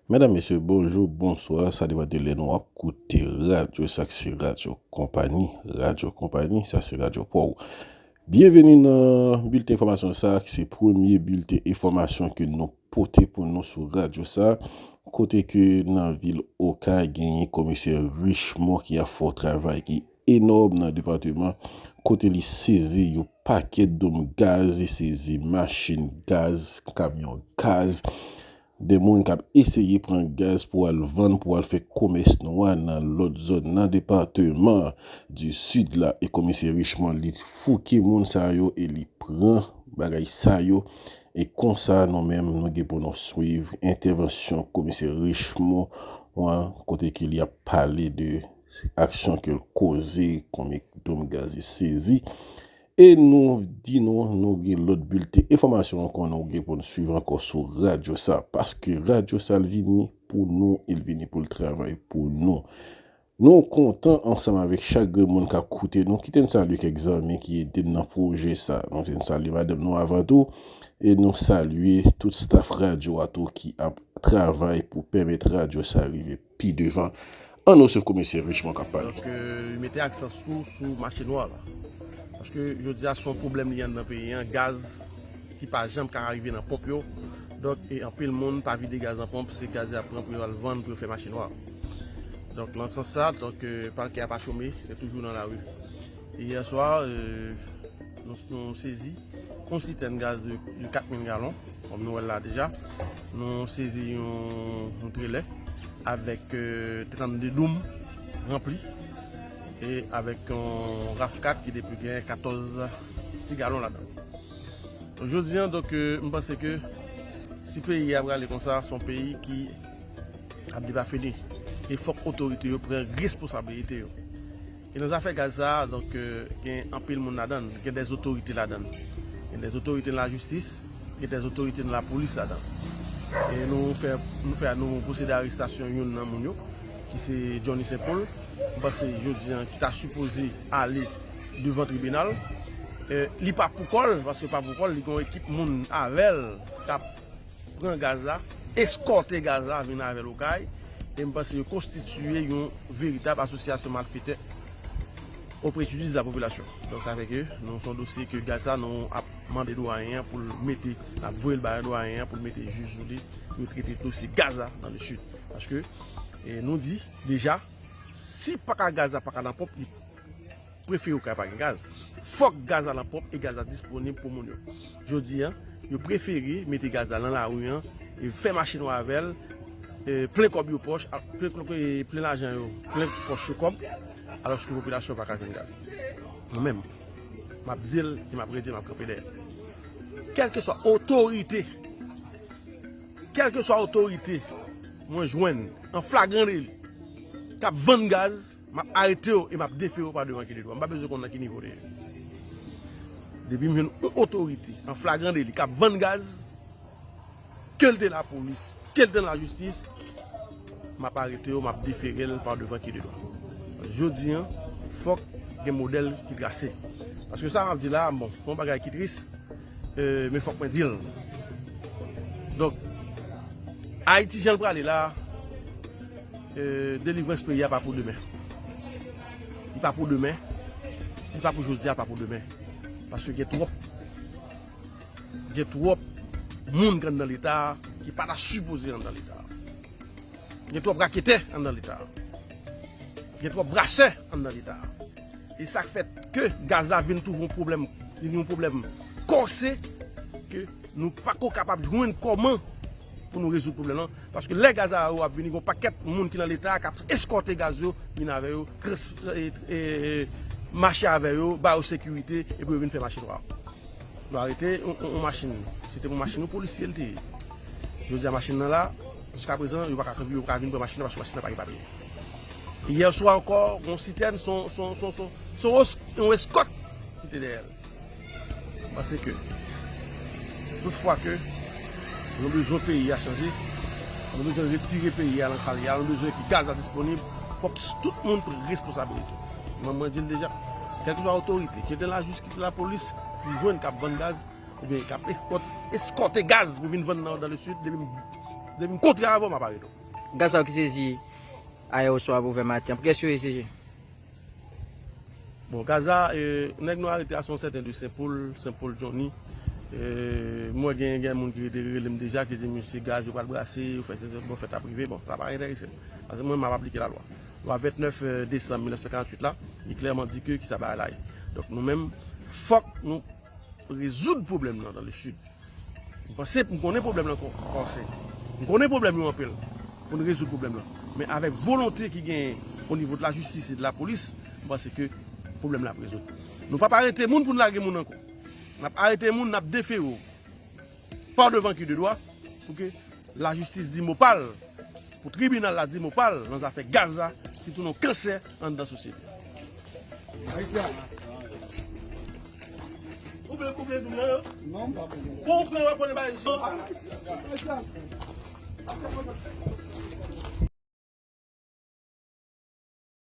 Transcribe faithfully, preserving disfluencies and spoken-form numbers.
Medam, mesye, bonjou, bonswa. Sa depann de lè nou ap koute radyo. Sa k se radyo konpani. Radyo konpani, sa se radyo pa w. Byenveni nan bilten enfòmasyon sa, ki se premye bilten enfòmasyon ke nou pote pou nou sou radyo sa. Kote ke nan vil Okay, genyen komisè Richemond ki ap fè yon travay ki enòm nan depatman, kote li sezi yon pakèt dòm gaz, li sezi machin gaz, kamyon gaz, de moun k ap eseye pran gaz pou al vann, pou al fè komès nwa nan lòt zòn nan depatman di Sid la. E komisè Richemond, li fouke moun sa yo e li pran bagay sa yo. E konsa, nou menm, nou gen pou nou swiv entèvansyon komisè Richemond, wan, kote ke li ap pale de aksyon ke l koze, konbyen dòm gaz li sezi. E nou di nou, nou gen lòt bilten enfòmasyon ankò, nou gen pou n swiv ankò sou radyo sa, paske radyo sa, l vini pou nou, e l vini pou l travay pou nou. Nou kontan ansanm avèk chak grenn moun k ap koute nou. Kite n salye kèk zanmi ki ede n nan pwojè sa. Nou te n salye madanm nou avan tou, e nou salye tout staf radyo a tou ki ap travay pou pèmèt radyo sa rive pi devan. Ann resevwa komisè Richemond k ap pale. Donk, euh, li mete aksan sou, sou mache nwa la. Paske jodi a, se yon pwoblèm li anndan peyi an, gaz ki pa janm ka rive nan ponp yo. Donk, e anpil moun pa vide gaz nan ponp, se gaz y ap pran pou yo al vann, pou yo fè mache nwa. Donk, nan sans sa, donk, euh, pakè a pa chome, se toujou nan lari. E yè swa, euh, nou, nou sezi yon sitèn gaz de, de kat mil galon, kòm nou wè l la deja. Nou sezi yon, yon trelè avèk, euh, trannde doum ranpli e avèk yon raf kat ki depi gen katòz ti galon ladan l. Jodi an, donk, euh, m panse ke si peyi a prale konsa, se yon peyi ki ap depafini. E fòk otorite yo pran responsablite yo. E nan zafè gaz sa a, donk, euh, gen anpil moun ladan l, gen dè otorite ladan l. Gen dè otorite nan lajistis, gen dè otorite nan lapolis ladan l. E nou fè, nou fè, nou pwosede arestasyon youn nan moun yo, ki se Johnny Saint Paul. M panse jodi an, ki ta sipoze ale devan tribinal. E li pa pou kò l, paske pa pou kò l, li gen yon ekip moun avè l k ap pran gaz la, eskòte gaz la vin avè l Okay, e m panse yo konstitiye yon veritab asosyasyon malfetè o prejidis de la popilasyon. Donk, sa fè ke nou, se yon dosye ke gaz la, nou ap mande dwayen an pou l mete, n ap voye l bay dwayen an pou l mete jij sou li, pou yo trete dosye gaz la nan le Sid. Paske, e, nou di deja, si pa ka gaz la pa ka nan ponp, li prefere Okay pa gen gaz. Fòk gaz la nan ponp e gaz la disponib pou moun yo. Jodi an, yo prefere mete gaz la nan lari an e fè mache nwa avè l, e, plen kòb yo pòch, a, plen, plen, plen lajan yo, plen pòch yo kòb, alòske popilasyon pa ka jwenn gaz. Mwen menm, m ap di l e m ap redi l, m ap kanpe dèyè l. Kèlkeswa otorite, kèlkeswa otorite mwen jwenn an flagran deli k ap vann gaz, m ap arete yo e m ap defere yo pa devan ki de dwa. M pa bezwen konn nan ki nivo de ye. Depi m jwenn yon otorite an flagran deli k ap vann gaz, ke l te lapolis, ke l te nan lajistis, m ap arete yo, m ap defere l pa devan ki de dwa. Jodi an, fòk gen modèl ki trase. Paske sa m ap di la, bon, se yon bagay ki tris, e, men fòk mwen di l. Donk, Ayiti jan l prale la, e, delivrans peyi a pa pou demen. Li pa pou demen. Li pa pou jodi a, pa pou demen. Paske gen twòp, gen twòp moun k anndan Leta a ki pa ta sipoze anndan Leta a. Gen twòp raketè anndan Leta a. Gen twòp brasè anndan Leta a. E sa k fè ke gaz la vin touve yon pwoblèm, vin yon pwoblèm kòse ke nou pako kapab jwenn kòman pou nou rezoud pwoblèm lan. Paske lè gaz la yo ap vini, gen yon pakèt moun ki nan Leta a k ap eskòte gaz yo, vin avè yo, trans-, e, e, e, mache avè yo, ba yo sekirite, epi yo vin fè mache nwa. Nou arete yon, yon, yon machin. Se te yon machin yon polisye l te ye. Jodi a machin nan la, jiskaprezan, yo pa ka, yo pa ka vin pran machin nan paske machin nan pa gen papye. Yè swa ankò, yon sitèn, se yon, se yon, se yon, se yon, se yon es-, yon eskòt ki te dèyè l. Paske tout fwa ke nou bezwen peyi a chanje, nou bezwen retire peyi a nan kal li a, nou bezwen ke gaz la disponib, fòk tout moun pran responsabilite. Mwen, mwen di l deja, kèlkeswa otorite, ki te lajis, ki te lapolis, ki jwenn k ap vann gaz, oubyen k ap eskòt-, eskòte gaz pou vin vann nan, dans le Sud, depi m, depi m kontre avè w, m ap arete w. Gaz sa yo ki sezi ayè oswa pou vè maten an, pou kiyès yo ye sezi? Bon, Gaza, e, nèg nou arete a se yon sèten de Senpol, Senpol Johnny. E, mwen gen, gen moun ki rete rele m deja, ki di, "Mesye, gaz yo pral brase, yo fè se, se, bon, fèt ap rive." Bon, sa pa enterese m. Paske mwen, m ap aplike lalwa. Lwa vennèf desanm mil nèf san karanntuit la, li klèman di ke ki sa bagay la ye. Donk, nou menm, fòk nou rezoud pwoblèm nan dan le sid. M panse, m konnen pwoblèm nan kòmanse. M konnen pwoblèm yo anpil pou n rezoud pwoblèm nan. Men avèk volonte ki genyen o nivo de lajistis e de lapolis, m panse ke pwoblèm nan ap rezoud. Nou p ap arete moun pou n lage moun ankò. N ap arete moun, n ap defere w pa devan ki de dwa pou ke lajistis di mo pa l, pou tribinal la di mo pa l nan zafè gaz la ki tounen yon kansè anndan sosyete. Ayisyen. Ou vle koupe doum nan yo? Non, m pa koupe. Bon, ou pran wè konnen bagay isit.